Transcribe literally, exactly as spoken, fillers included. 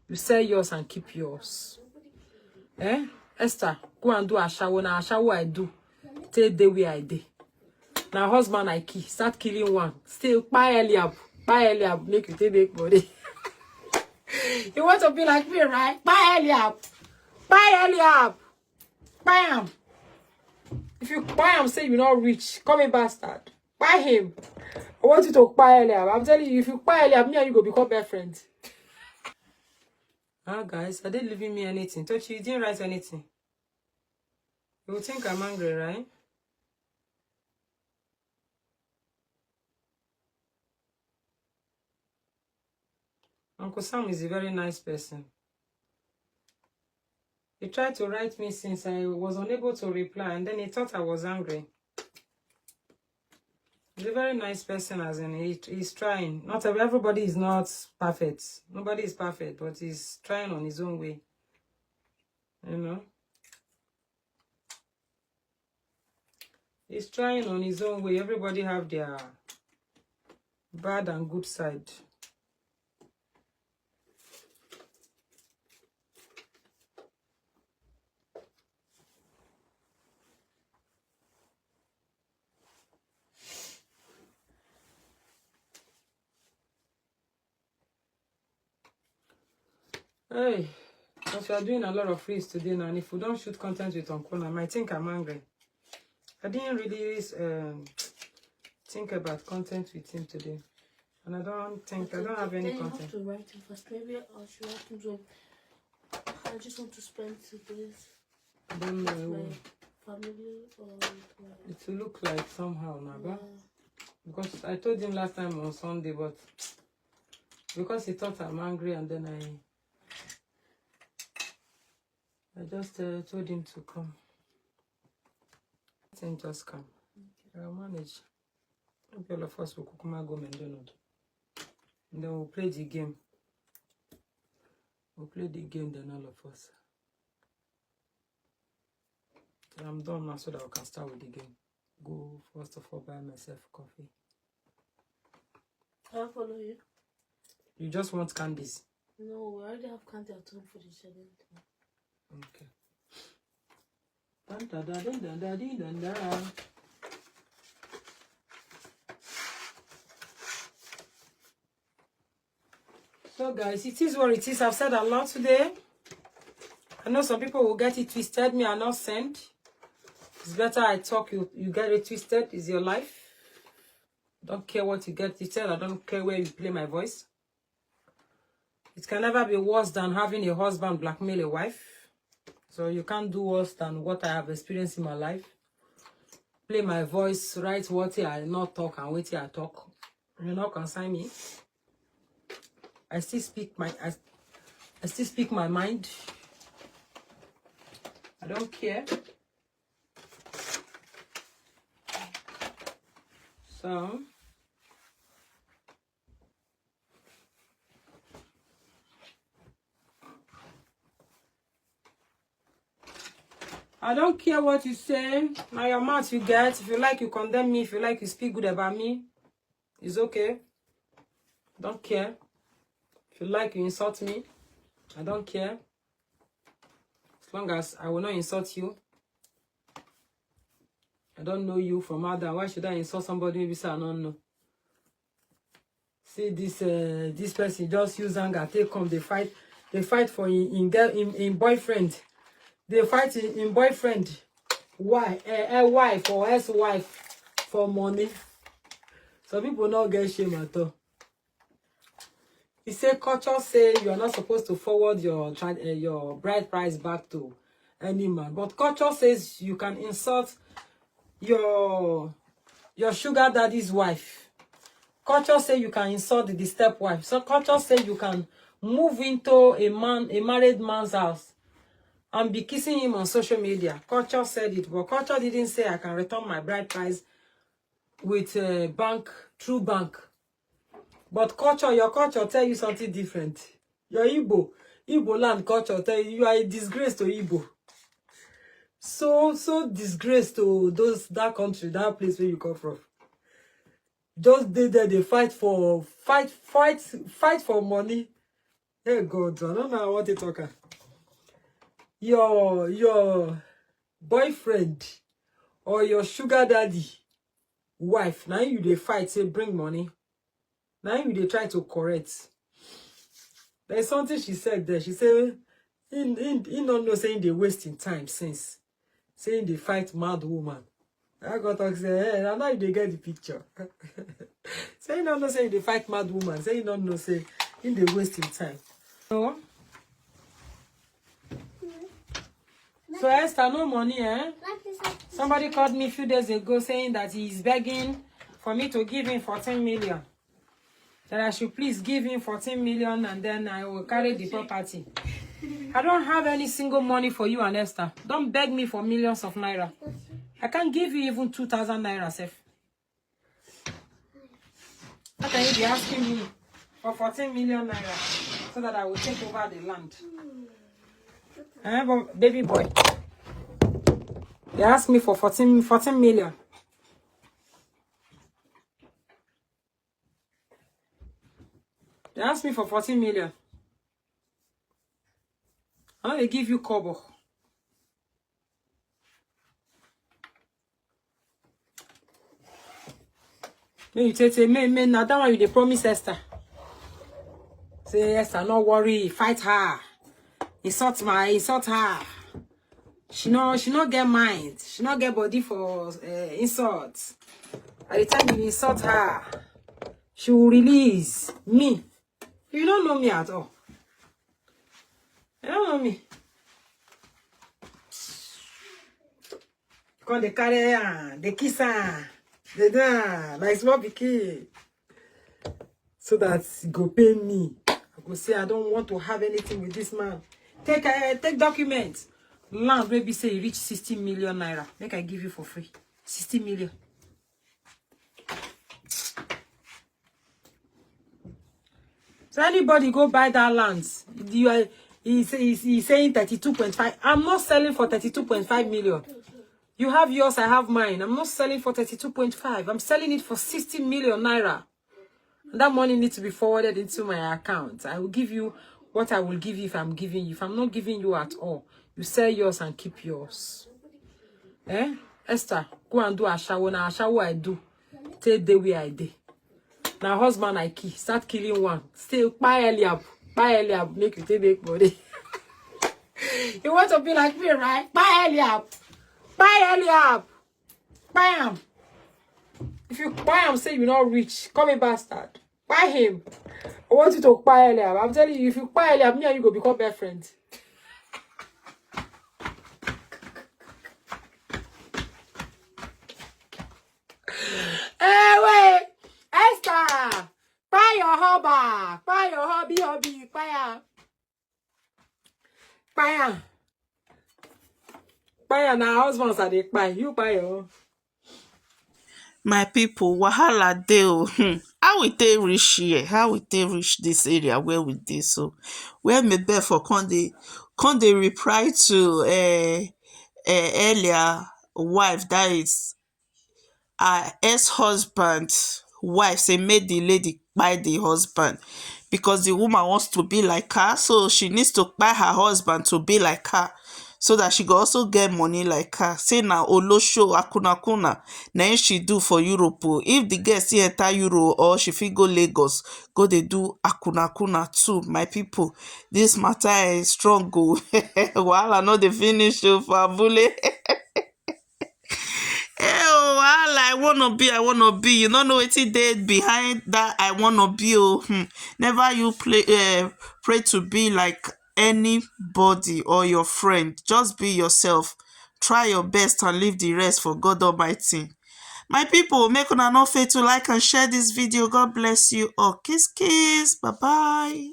You sell yours and keep yours. Eh? Esther, go and do ashawo. Na ashawo I do. Take the way I dey. Na husband I kill. Start killing one. Still, buy Eliab. Buy Eliab. Make you take make money. You want to be like me, right? Buy Eliab. Buy Eliab. Buy him. If you buy him, say you not rich. Come a bastard. Buy him. I want you to buy Eliab. I'm telling you, if you buy Eliab, me and you go become best friends. Ah, guys, are they leaving me anything? Tochi, you didn't write anything. You think I'm angry, right? Uncle Sam is a very nice person. He tried to write me since I was unable to reply, and then he thought I was angry. He's a very nice person, as in he, he's trying. Not ev- everybody is not perfect. Nobody is perfect, but he's trying on his own way. You know, he's trying on his own way. Everybody have their bad and good side. Hey, as we are doing a lot of reels today now, and if we don't shoot content with Uncle Nam, I think I'm angry. I didn't really um, think about content with him today. And I don't think, I don't have any Then you have content. To write it first. Maybe I should write it. I just want to spend two days. I don't know. With my family or with my It will look like somehow, Naba. Yeah. Because I told him last time on Sunday, but because he thought I'm angry, and then I, I just uh, told him to come. Let him just come. I'll manage. Maybe all of us will cook my go McDonald. And then we'll play the game. We'll play the game, then all of us. I'm done now so that we can start with the game. Go first of all buy myself coffee. Can I follow you? You just want candies? No, I already have candy at home for the children. Okay. Dun, dun, dun, dun, dun, dun, dun, dun. So guys, it is what it is. I've said a lot today. I know some people will get it twisted. Me, I not send. It's better I talk. You you get it twisted. It's your life. Don't care what you get twisted. I don't care where you play my voice. It can never be worse than having a husband blackmail a wife. So you can't do worse than what I have experienced in my life. Play my voice, write what I not talk and what I talk. You not concern me. I still speak my I, I still speak my mind. I don't care. So I don't care what you say. Now your mouth you get. If you like, you condemn me. If you like, you speak good about me. It's okay. Don't care. If you like, you insult me. I don't care. As long as I will not insult you. I don't know you from Adam. Why should I insult somebody maybe say I don't know? See this uh, this person just use anger take come. They fight, they fight for in in, girl, in, in boyfriend. They fight in, in boyfriend. Why? Uh, uh, wife or ex-wife for money. Some people not get shame at all. He say culture say you are not supposed to forward your tra- uh, your bride price back to any man, but culture says you can insult your your sugar daddy's wife. Culture say you can insult the stepwife. So culture say you can move into a man, a married man's house, and be kissing him on social media. Culture said it, but culture didn't say I can return my bride price with uh, bank, through bank. But culture, your culture tell you something different. Your Igbo, Igbo land culture tell you you are a disgrace to Igbo. So so disgrace to those that country, that place where you come from. Just dey there, they fight for fight fight fight for money. Hey God, I don't know what to talk. Your your boyfriend or your sugar daddy wife, now you dey fight, say bring money. Now you dey try to correct. There's something she said there. She said he, he, he don't know saying they wasting time since saying they fight mad woman. I got to say, hey, now you dey get the picture. Say you don't know saying they fight mad woman. Say you don't know say in the wasting time. So, so Esther, no money, eh? Somebody called me a few days ago saying that he's begging for me to give him fourteen million. That I should please give him fourteen million and then I will carry the property. I don't have any single money for you and Esther. Don't beg me for millions of naira. I can't give you even two thousand naira sef. How can you be asking me for fourteen million naira so that I will take over the land? Eh, but baby boy, they asked me for fourteen, fourteen million. They asked me for fourteen million. I no dey give you kobo. Make you take say, make, make, na that one you dey promise Esther. Say, "Esther, no worry, fight her. Insult my, insult her. She no, she no get mind. She no get body for, eh, insult. By the time you insult her, she will release me." You don't know me at all. You don't know me. Come dey carry am, dey kiss am, dey do am like small pikin. So that e go pain me. I go say, "I don't want to have anything with this man." Take, eh, take document. Land wey be say e reach sixty million naira. Make I give you for free. Sixty million. So anybody go buy that land, you are, he's, he's, he's saying thirty-two point five. I'm not selling for thirty-two point five million. You have yours, I have mine. I'm not selling for thirty-two point five. I'm selling it for sixty million naira. That money needs to be forwarded into my account. I will give you what I will give you if I'm giving you. If I'm not giving you at all, you sell yours and keep yours. Eh? Esther, go and do ashawo. Na ashawo I do. Take the way I dey. Na husband I kill. Start killing one. Still, kpai Eliab. Kpai Eliab. Make you take, make money. You want to be like me, right? Kpai Eliab. Kpai Eliab. Kpai am. If you kpai am, say you not rich. Call me bastard. Kpai him. I want you to kpai Eliab. I'm telling you, if you kpai Eliab, me and you go become best friends. Ewe, Esther, kpai your hubby, kpai your hubby, hubby, kpai am. Kpai am. Kpai am, na husbands I dey kpai. You kpai your own. My people, wahala dey o. Hmm. How we take reach here? How we take reach this area where we dey so? Where me beg for come dey, come dey reply to, eh, eh, earlier wife, that is her ex-husband wife, say make the lady kpai the husband because the woman wants to be like her, so she needs to kpai her husband to be like her, so that she go also get money like her. Say na olosho akunakuna na im she do for Europe o. If the girl still enter Europe or she fit go Lagos, go dey do akunakuna too. My people, this matter is strong o. Wahala no dey finish o for abule. Eh, oh, wahala, I wanna be, I wanna be. You no know wetin dey behind that I wanna be o. Hmm. Never you play, eh, pray to be like anybody or your friend. Just be yourself. Try your best and leave the rest for God Almighty. My people, make una no fail to like and share this video. God bless you all. Kiss, kiss. Bye-bye.